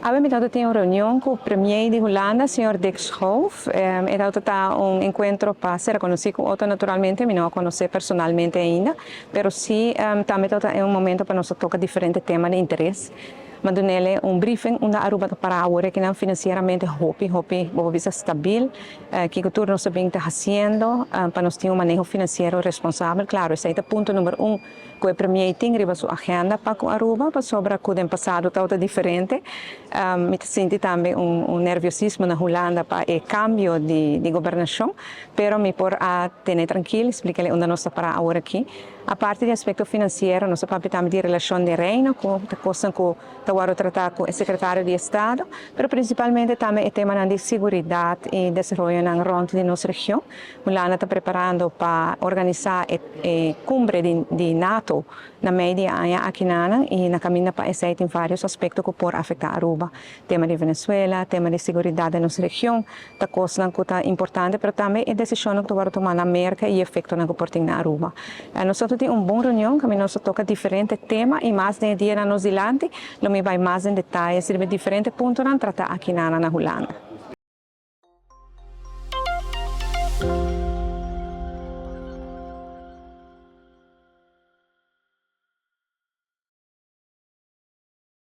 Awe mi tabata tin un reunion ku Premier di Hulanda, señor Dick Schoof. E tabata ta un enkuentro pa sera konosí ku otro naturalmente, mi no a konosé personalmente ainda, pero sí tambe tabata un momento pa nos a toka diferente tema di interes. Mi a dun'é un briefing unda Aruba ta para awor akinan finansieramente hopi hopi bo por bisa stabil, kiko tur nos a bin ta hasiendo pa nos tin un maneho finansiero responsabel. Klaro, esei ta punto number un ku e Premier tin riba su agenda pa ku Aruba, pasobra ku den pasado tabata diferente. Mi ta sinti tambe un nerviosismo na Hulanda pa e kambio di gobernashon, pero mi por a tene trankil, splik'e unda nos ta para awor aki. Aparte di aspekto finansiero, nos a papia tambe di relashon den Reino, ku ta kosnan ku ta wòrdu tratá ku e sekretario di Estado, pero prinsipalmente tambe e temanan di siguridat i desaroyonan rònt di nos region. Hulanda ta preparando pa organisá e kumbre di nato na mei di e aña akinanan i na kaminda pa esei tin vários aspekto ku por afektá Aruba. Tema di Venezuela, tema di siguridat den nos region ta kosnan ku ta importante pero tambe e desishonnan ku ta wòrdu tumá na Merka i e efektonan ku por tin na Aruba. Nos a tin un bon reunion kaminda nos a toka diferente tema i mas den e dianan nos dilanti lo mi bai mas den detaye riba e diferente puntonan tratá akinanan na Hulanda.